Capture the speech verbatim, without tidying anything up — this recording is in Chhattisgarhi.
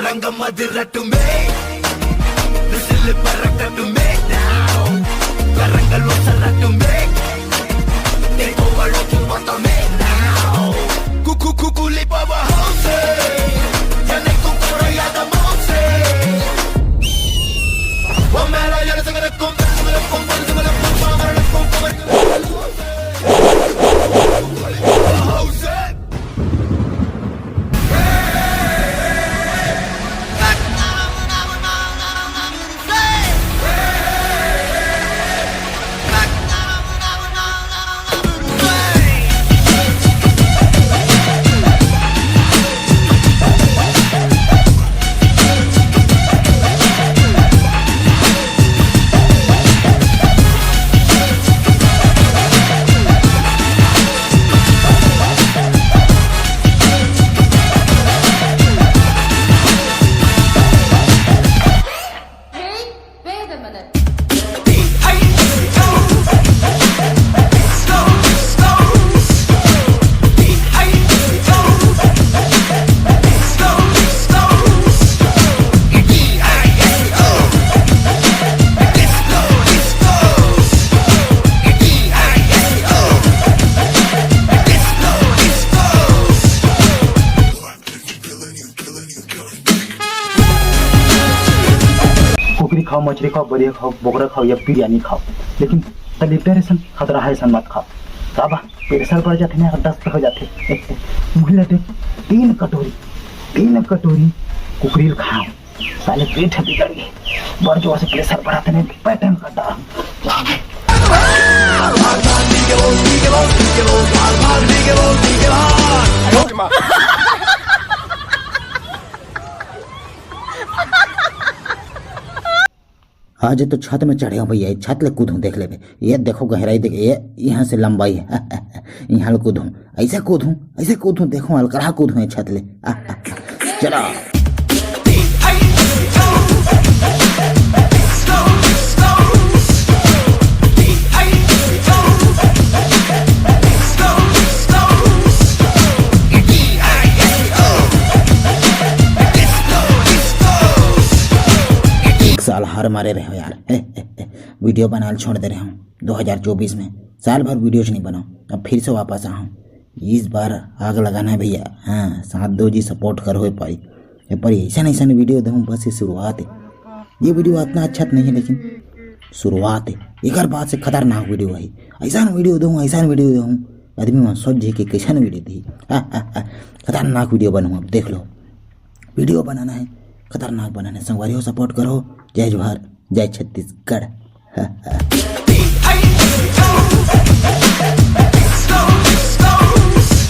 Tangga madira to me. This is the baraka to me now. Karangalo sara to me. They go all looking for the me now. Kuku kuku lipa wa house. Yane kukura yada mose. Wamela yada sangana kumpa sangana kumpa sangana kumpa sangana kumpa. Hey, wait a minute. कुकरी खाओ, मछली खाओ, बरिया खाओ, बोकरा खाओ या बिरयानी खाओ, लेकिन तलिपे रेसन खतरा है, ऐसन मत खाओ। का बा, प्रेशर बढ़ जाथे ना, दस्त हो जाथे। मुही लटे तीन कटोरी, तीन कटोरी कुकरी ल खाओ, साले पेट ह बिगड़ गे। बड़ जोर से प्रेशर बढ़ाते नहीं, पैटर्न कर डाल। आज तो छत में चढ़े हूँ भैया, ये छत ले कूदूं, देख लेबे। ये देखो गहराई, देख, ये यहाँ से लंबाई है। यहाँ ले कूदूं, ऐसे कूदूं, ऐसे कूदूं, देखो अलकरहा कूदूं ये छत ले। चलो। एक साल हार मारे रहे हो यार। वीडियो बनाल छोड़ दे रहे हूँ दो हज़ार चउबीस में, साल भर वीडियोज नहीं बनाओ। अब फिर से वापस आऊँ, इस बार आग लगाना है भैया। हाँ, साथ दो जी, सपोर्ट करो ए पारी। ए पारी ऐसा ऐसा वीडियो दूँ, बस ये शुरुआत है। ये वीडियो इतना अच्छा नहीं है, लेकिन शुरुआत है। एक बार से खतरनाक वीडियो है, ऐसा वीडियो दूँ, ऐसा वीडियो दूँ, आदमी मन सोच जे कि कैसन वीडियो दी। खतरनाक वीडियो बनूँ, अब देख लो। वीडियो बनाना है, खतरनाक बनाना है। संगवारी हो, सपोर्ट करो। जय जोहार, जय छत्तीसगढ़।